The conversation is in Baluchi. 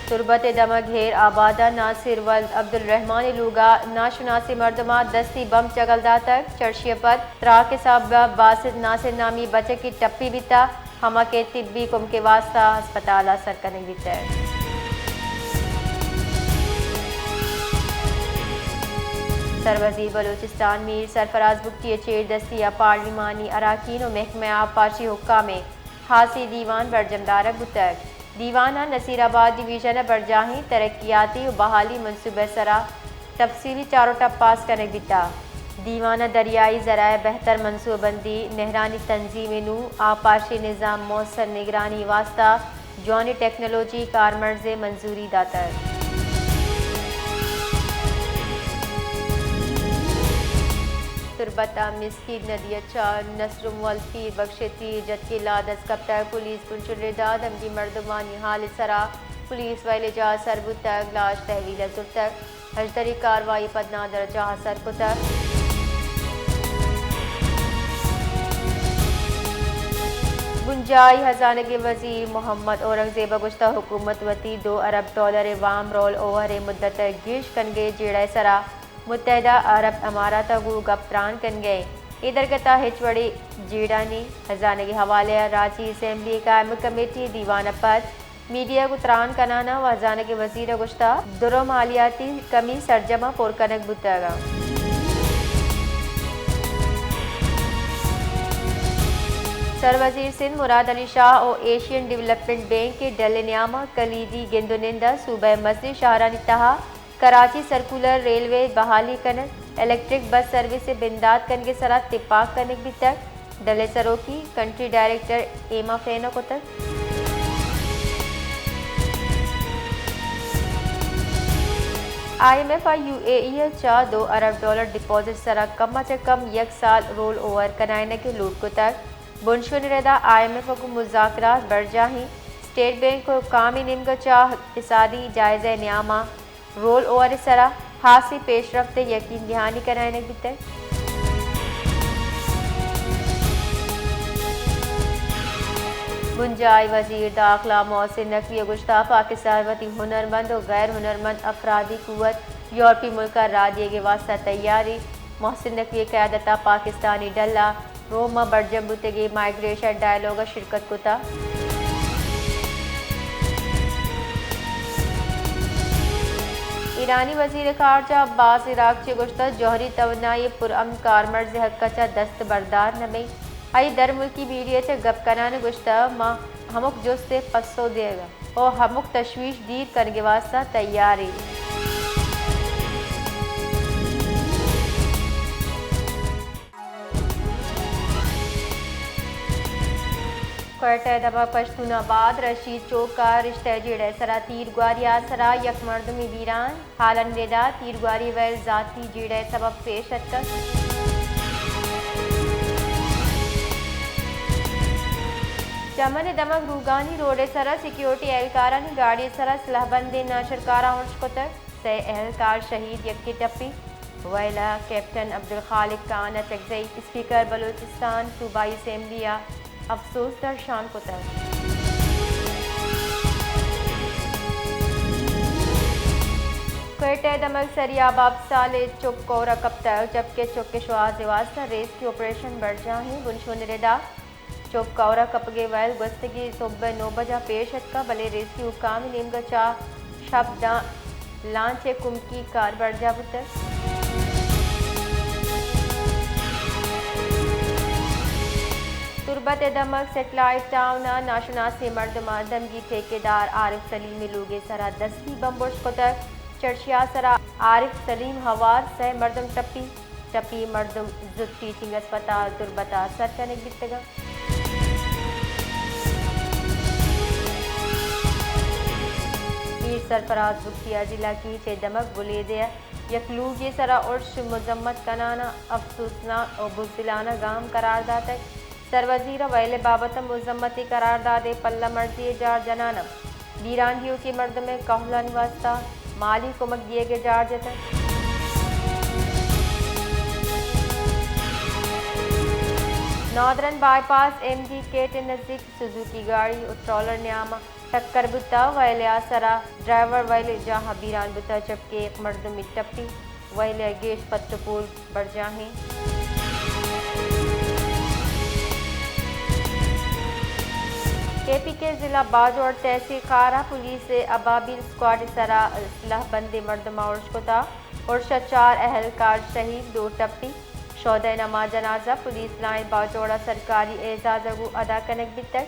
تربت ءِ دمگ ہیر آباد ءَ ناصر ولد عبدالرحمان ءِ لوگ ءَ ناشناسیں مردماں دستی بمب چگل داتگ۔ چرشی ءَ پد تراک ءِ سبب ءَ باسط ناصر نامی بچکے ٹپی بیتگ، ہما کہ طبی کمک ءِ واستہ ہسپتال ءَ سر کنگ بیتگ۔ سروزیر بلوچستان میر سرفراز بگٹی ءِ چیر دستی ءَ پارلیمانی اراکین ءُ محکمہ آبپاشی حکام ءِ ہاسیں دیوان برجم دارگ بوتگ۔ دیوان ءَ نصیر آباد ڈویژن ءِ برجاہیں ترقیاتی ءُ بحالی منصوبہ ءِ سرا تفصیلی چار ءُ ٹپاس کنگ بیتگ۔ دیوان ءَ دریائی ذرائع ءِ بہتر منصوبہ بندی، نہرانی تنظیم ءِ نوں آبپاشی نظام ءِ موثر نگرانی ءِ واستہ جوانیں ٹیکنالوجی کارمرز ءِ منظوری داتگ۔ تربت ءَ مسکیت ندی ءَ چہ نصر مول پیر بخش ءِ تیر جتکے لاہ دست کپتگ۔ پولیس بنشون ردا دمگی مردمانی حال ءِ سرا پولیس ویل ءِ جاہ ءَ سر بوتگ، لاش تحویل ءَ زرتگ۔ ہژدری کاروائی پد نادرہ جاہ ءَ سر کتگ۔ بنجاہی ہزانگ ءِ وزیر محمد اورنگزیب ءَ گوشتگ، حکومت وتی دو ارب ڈالر ءِ وام رول اوور ءِ مدت ءَ گیش کنگ ءِ جیڑہ ءِ سرا متحدہ عرب امارات ءَ گوں گپ تران کنگ ءَ ایں۔ اے درگت ءَ ہچ وڑیں جیڑہ نی۔ ہزانگ ءِ حوالہ ءَ راجی اسمبلی ءِ قائمہ کمیٹی ءِ دیوان ءَ پد میڈیا ءَ گوں تران کنان ءَ ہزانگ ءِ وزیر ءَ گوشتگ، درو مالیاتی کمی سرجم ءَ پر کنگ بوتگ۔ سر وزیر سندھ مراد علی شاہ ءُ ایشین ڈویلپمنٹ بینک ءِ ڈل ءِ نیام ءَ کلیدی گند ءُ نند ءَ صوبہ ءِ مزنیں شہرانی تہا کراچی سرکولر ریلوے بحالی کنگ، الیکٹرک بس سروس ءِ بندات کنگ ءِ سرا تپاک کنگ بیتگ۔ ڈل ءِ سروکی کنٹری ڈائریکٹر ایما فین ءَ کتگ۔ آئی ایم ایف ءَ یو اے ای ءَ چہ دو ارب ڈالر ڈپازٹ سرا کم ءَ چہ کم یک سال رول اوور کنائینگ ءِ لوٹ کتگ۔ بنشون ءِ ردا آئی ایم ایف ءَ گوں مذاکرات برجاہیں۔ اسٹیٹ بینک ءُ حکام ءِ نیمگ ءَ چہ اقتصادی جائزہ ءِ نیام ءَ رول اوور ءِ سرا ہاسیں پیش رفت ءِ یقین دہانی کنائینگ بیتگ۔ بنجاہی وزیر داخلہ محسن نقوی ءَ گوشتگ، پاکستان وتی ہنرمند ءُ غیر ہنرمند افرادی قوت یورپی ملک ءَ راہ دیگ ءِ واستہ تیار ایں۔ محسن نقوی ءِ قیادت ءَ پاکستانی ڈل ءَ روم ءَ برجم بوتگیں مائیگریشن ڈائیلاگ ءَ شرکت کتگ۔ ایرانی وزیر خارجہ عباس عراقچی ءَ گوشتگ، جوہری توانائی ءِ پرامن کارمرز ءِ حق ءَ چہ دست بردار نہ بئیں۔ آئی ءَ درملکی میڈیا ءَ چہ گپ کنان ءَ گوشتگ، ما ہمک جست ءِ پسو دیگ ءَ ءُ ہمک تشویش دیر کنگ ءِ واستہ تیار ایں۔ کوئٹہ ءِ دمگ پشتون آباد رشید چوک ءَ رشتہ ءِ جیڑہ ءِ سرا تیرگواری ءَ سرا یک مردمے بیران، حالانی ردا تیرگواری ءِ ویل ذاتی جیڑہ ءِ سبب پیش اتکگ۔ چمن ءِ دمگ روگانی روڈ ءِ سرا سیکیورٹی اہلکارانی گاڑی ءِ سرا سلاہ بندیں ناشرکاراں ارش کتگ۔ سئے اہلکار شہید، یکے ٹپی۔ ویل ءَ کیپٹن عبدالخالق خان اچکزئی اسپیکر بلوچستان صوبائی اسمبلی ءَ افسوس درشان کتگ۔ کوئٹہ ءِ دمگ سریاب آبسال ءِ چک کور ءَ کپتگ، جبکہ چک ءِ شوہاز ءِ واستہ ریسکیو آپریشن برجاہ ایں۔ بنشون ءِ ردا چک کور ءَ کپگ ءِ ویل گوستگیں سہب ءِ نو بجہ ءَ پیش اتکگ، بلے ریسکیو حکام ءِ نیمگ ءَ چہ شپ داں لانچ ءِ کمکی کار برجاہ بوتگ۔ تربت ءِ دمگ سیٹلائٹ ٹاؤن ءَ ناشناسیں مردماں دمگی ٹھیکیدار عارف سلیم ءِ لوگ ءِ سرا دستی بمب ارش کتگ۔ چرشی ءِ سرا عارف سلیم ہوار سئے مردم ٹپی۔ ٹپی مردم زوت ٹیچنگ اسپتال تربت ءَ سر کنگ بیتگ انت۔ میر سرفراز بگٹی ءَ ضلع کیچ ءِ دمگ بلیدہ ءَ یک لوگے ءِ سرا ارش مذمت کنان ءَ افسوسناک ءُ بزدلانہ گام قرار داتگ۔ سروزیر ءَ ویل ءِ بابت ءَ مذمتی قرار داد ءِ پلہ مرزی ءِ جار جنان ءَ بیران دیوکیں مردم ءِ کہولانی واستہ مالی کمک دیگ ءِ جار جتگ۔ Northern bypass M D gate ء نزیک سوزوکی گاڑی و ٹرالر نیام ء ٹکر بوتگ، ویل ء آسرا ڈرائیور ویل جاہ ء بیران بوتگ، جبکہ یک مردمی ٹپی، ویل ء گیش پٹ و پول برجاہ انت۔ کے پی کے ضلع باجوڑ تحصیل کار ء پولیس ء ابابیل اسکواڈ ء سرا سلاہ بندیں مردماں ارش کتگ۔ ارش ء چار اہلکار شہید، دو ٹپی۔ شہدائے نماز جنازہ پولیس لائن باجوڑ ء سرکاری اعزاز ء گوں ادا کنگ بیتگ۔